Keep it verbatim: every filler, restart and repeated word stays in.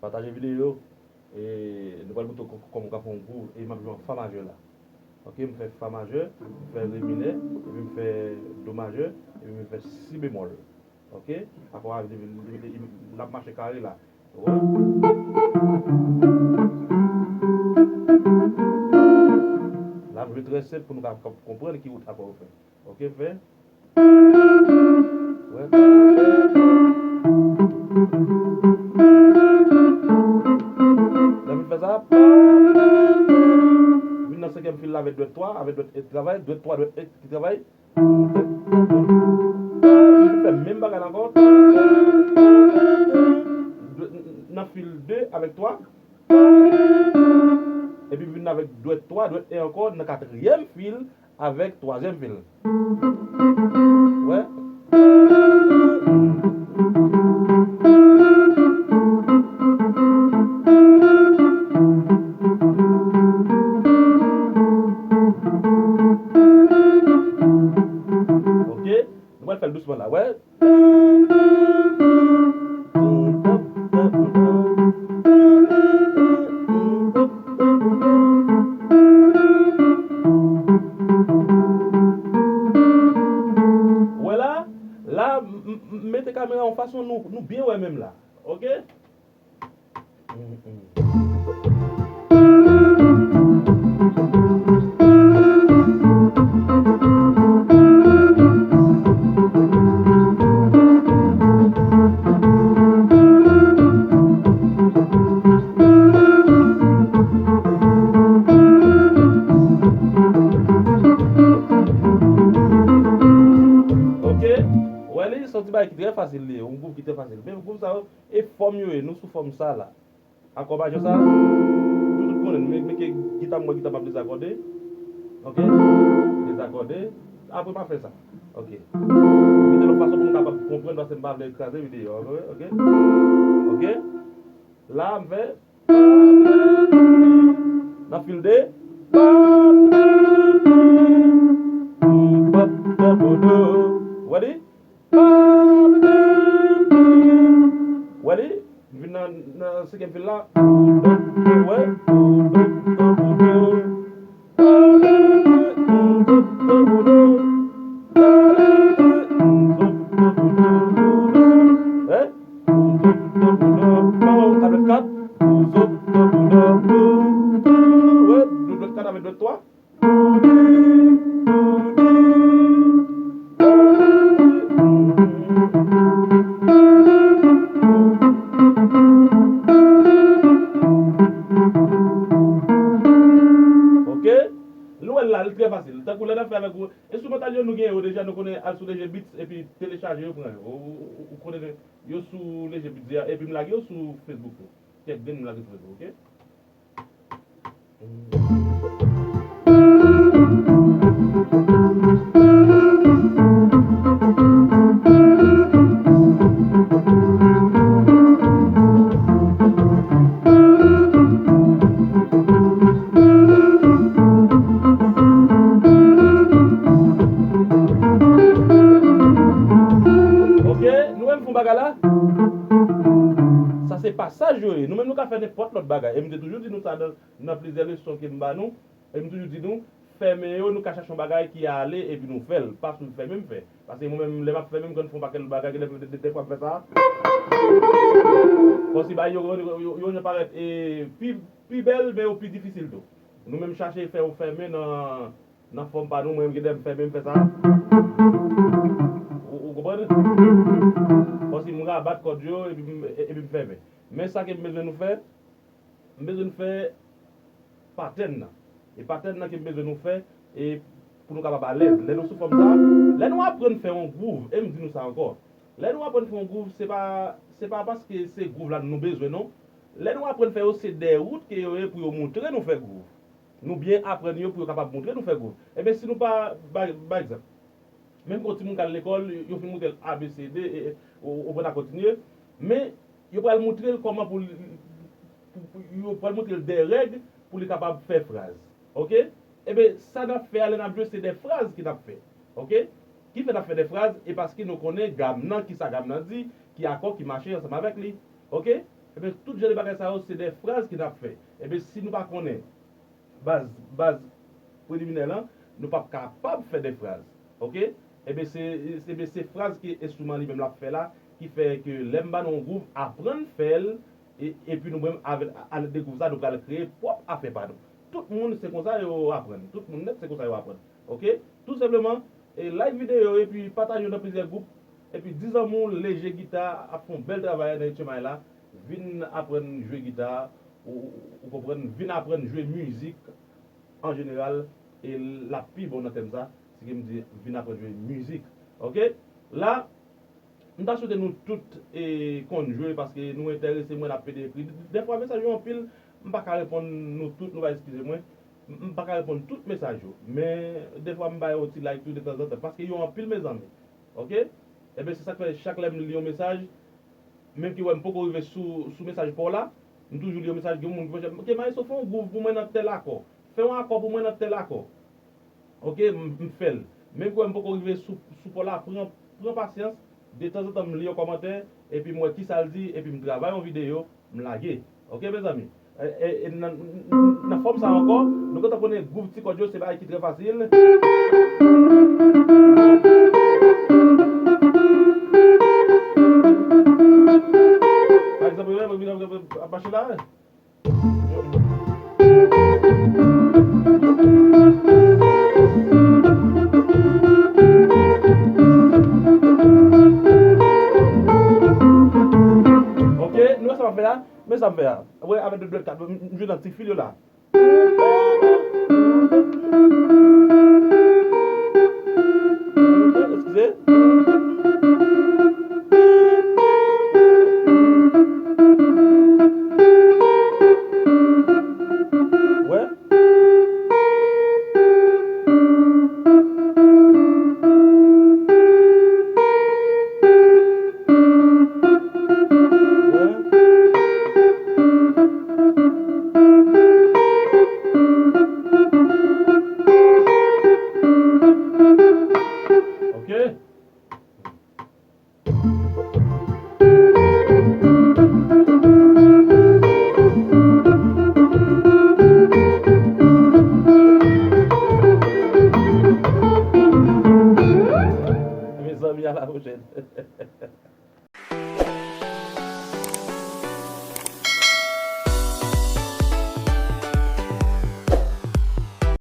Pataje videyo. E nou pral montre w kò-, kòman w ka fè yon gwouv. E m ap jwe an fa majè la. Ok, m fè fa majè, m fè re minè, epi m fè do majè, epi m fè si bemòl. Ok? Akò a vin, vin, vin, vin, l ap mache kare la. Ou wè? L ap jwe trè senp pou nou ka, ka konprann ki wout akò yo fè. Ok, m fè. Wè. Lè m fè sa, vin nan senkyèm fil la avèk dwèt twa, avèk dwèt en ki travay, dwèt twa, dwèt en ki travay. Li vin fè menm bagay la ankò. Nan fil de avèk twa. Epi vin avèk dwèt twa, dwèt en ankò nan katriyèm fil avèk twazyèm fil. Wè. Ok. Nou pral fè l dousman la, wè. Wè la, la, m, m, m mete kamera yon fason nou, nou byen wè menm la. Ok? Ok, wè li, se yon ti bagay ki trè fasil li ye, yon gwouv ki trè fasil. Men gwouv sa yo, e fòm yo ye, nou sou fòm sa la. Akò majè sa, nou tout konnen, men, men ke gita m wè gita m ap dezakòde. Ok? Dezakòde. Apre m a fè sa. Ok. Mete l yon fason pou nou kapab konprann paske m pa vle kraze videyo a, ok? Ok? La, m fè. Nan fil de. Wè li? Wè li? Vin nan, nan senkyèm fil la. Wè? Hein? Avèk kat. Wè, dwèt kat avèk dwèt twa. Ok? Nou wè l la, li trè fasil. Tankou lè n ap fè avèk ou, enstrimantal yo nou gen yo deja, nou konnen al sou Léger Beats epi telechaje yo pran yo. Ou, ou, ou, ou konnen yo sou Léger Beats deja, epi m lage yo sou Facebook tou. Kèk grenn m lage sou Facebook, ok? Ok, nou menm fè yon bagay la. Sa se pasaj yo ye. Nou menm nou ka fè nenpòt lòt bagay. E m te toujou di nou sa nan, nan plizyè leson ke m ba nou. E m toujou di nou, fèmen yo, nou ka chache yon bagay ki ale epi nou fè l. Pa swiv fèmen m fè. Paske mwen menm, lè m ap fèmen, m konn fè yon pakèt lòt bagay, gen de, de, de, de fwa m fè sa. Kòmsi bagay yo, yo, yo, yo, yo parèt, e, pi, pi bèl, men yo pi difisil tou. Nou menm chache fè yon fèmen nan, nan fòm pa nou, mwen menm gen de m fèmen, m fè sa. Ou, ou konprann? Kòmsi m rabat kòd yo, epi m, e, epi m fèmen. Men sa ke m bezwen nou fè, m bezwen n fè patèn nan. E patèn nan ke m bezwen nou fè, e pou nou kapab alèz. Lè nou sou fòm sa, lè nou aprann fè yon gwouv, e m di nou sa ankò, lè nou aprann fè yon gwouv, se pa, se pa paske se gwouv la nou bezwen, non. Lè nou aprann fè yo, se de wout ke yo ye pou yo montre nou fè gwouv. Nou byen aprann yo pou yo kapab montre nou fè gwouv. Ebyen, si nou pa, pa, pa egzanp, menm kon timoun k al lekòl, yo fin montre l A B C D, e, e, ou, ou pran a kontinye, men yo pral montre l kòman pou l, pou, pou, yo pral montre l de règ pou li kapab fè fraz. Ok? Ebyen, sa n ap fè a lè n ap jwe, se de fraz ke n ap fè. Ok? Ki fè n ap fè de fraz? E paske nou konnen gam nan, kisa gam nan di, ki akò ki mache ansanm avèk li. Ok? Ebyen, tout jan de bagay sa yo, se de fraz ke n ap fè. Ebyen, si nou pa konnen baz, baz preliminè lan, nou p ap kapab fè de fraz. Oke? Ebyen, se, ebyen, se fraz ke enstriman li menm l ap fè la, ki fè ke lè m ba nou yon gwouv, aprann fè l, e, epi nou menm, avèk, alèd de gwouv sa, nou pral kreye pwòp afè pa nou. Tout moun, se konsa yo aprann. Tout moun nèt, se konsa yo aprann. Oke? Tou senpleman, e, like videyo, epi pataje yo nan plizyè gwoup, epi di zanmi w leje gita ap fè yon bèl travay nan H M I la, vin aprann jwe gita, ou, ou, ou konprann, vin aprann jwe mizik an jeneral, e l ap pi bon nan tèm sa, si ke m di vin aprann jwe mizik. Oke? La, m ta swete nou tout, e, konn jwe, paske nou enterese mwen, n ap pede ekri. Dèfwa, mesaj yo anpil, m pa ka reponn nou tout, nou va eskize mwen. M, m pa ka reponn tout mesaj yo. Men, dèfwa, m bay yon ti like tou detanzantan, paske yo anpil, mezanmi. Oke? Ebyen, se sa k fè, chak lè m li yon mesaj, menm ke wè m poko rive sou, sou mesaj pa w la, m toujou li yon mesaj, gen yon moun ki fè, "Oke, maestro, fè yon gwouv pou mwen nan tèl akò. Fè yon akò pou mwen nan tèl akò." Oke, m, m fè l. Menm ke wè m poko rive sou, sou pa w la, pran, pran pasyans, detanzantan m li yon kòmantè, epi m wè kisa l di, epi m travay yon videyo, m lage. Oke, mezanmi? E, e, e, nan, nan fòm sa ankò, nou kontan konnen gwouv ti kòd yo, se bagay ki trè fasil. Pa egzanp, ap mache la. Oke, nou wè sa m ap fè a? Men sa m fè a. Wè, avèk de dwèt kat, m, m jwe nan ti fil yo la. Eskize. Wè. Ok. Mezanmi, a la pwochèn.